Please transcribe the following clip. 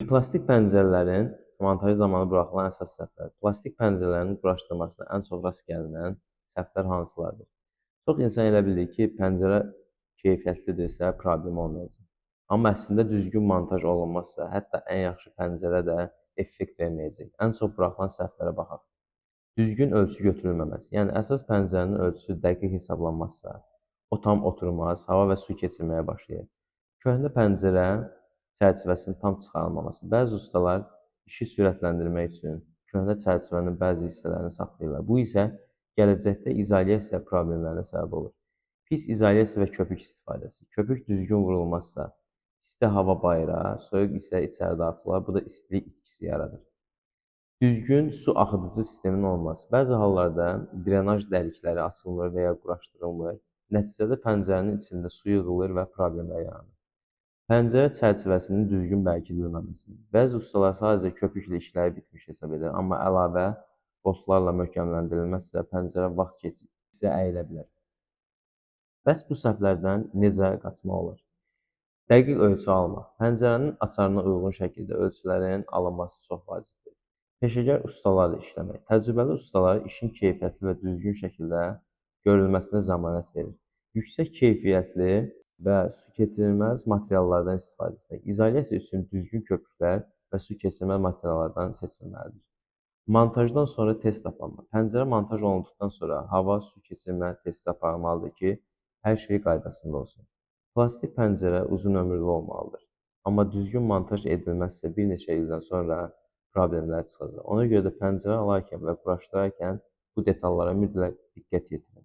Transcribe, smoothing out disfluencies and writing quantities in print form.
Plastik pəncərələrin montajı zamanı buraxılan əsas səhvlər. Plastik pəncərələrin quraşdırılmasında ən çox rast gəlinən səhvlər hansılardır? Çox insan elə bilir ki, pəncərə keyfiyyətlidirsə, problem olmayacaq. Amma əslində düzgün montaj olunmazsa, hətta ən yaxşı pəncərə də effekt verməyəcək. Ən çox buraxılan səhvlərə baxaq. Düzgün ölçü götürülməməsi. Yəni əsas pəncərənin ölçüsü dəqiq hesablanmazsa, o tam oturmaz, hava və su keçirməyə başlayır. Köhnə pəncərə çərçivəsinin tam çıxarılmaması. Bəzi ustalar işi sürətləndirmək üçün köhnə çərçivənin bəzi hissələrini saxlayırlar. Bu isə gələcəkdə izolyasiya problemlərinə səbəb olur. Pis izolyasiya və köpük istifadəsi. Köpük düzgün vurulmazsa, isti hava bayıra, soyuq isə içəri daxil olar. Bu da istilik itkisi yaradır. Düzgün su axıdıcı sistemin olması. Bəzi hallarda drenaj dəlikləri açılmır və ya quraşdırılmır. Nəticədə pəncərənin içində su yığılır və problemlər yaranır. Pəncərə çərçivəsinin düzgün bərkidilməməsi. Bəzi ustalar sadəcə köpüklə işləri bitmiş hesab edir, amma əlavə boltlarla möhkəmləndirilməzsə, pəncərə vaxt keçdikcə əyilə bilər. Bəs bu səhvlərdən necə qaçmaq olar? Dəqiq ölçü almaq. Pəncərənin açarına uyğun şəkildə ölçülərin alınması çox vacibdir. Peşəkar ustalarla işləmək. Təcrübəli ustalar işin keyfiyyətli və düzgün şəkildə görülməsinə zəmanət verir. Yüksək keyfiyyətli və su keçirilməz materiallardan istifadə etmək. İzolyasiya üçün düzgün köpüklər və su keçirməz materiallardan seçilməlidir. Montajdan sonra test aparmaq. Pəncərə montaj olunduqdan sonra hava, su keçirmə testi aparılmalıdır ki, hər şey qaydasında olsun. Plastik pəncərə uzun ömürlü olmalıdır. Amma düzgün montaj edilməzsə bir neçə ildən sonra problemlər çıxacaq. Ona görə də pəncərə alarkən və quraşdırarkən bu detallara mütləq diqqət yetirin.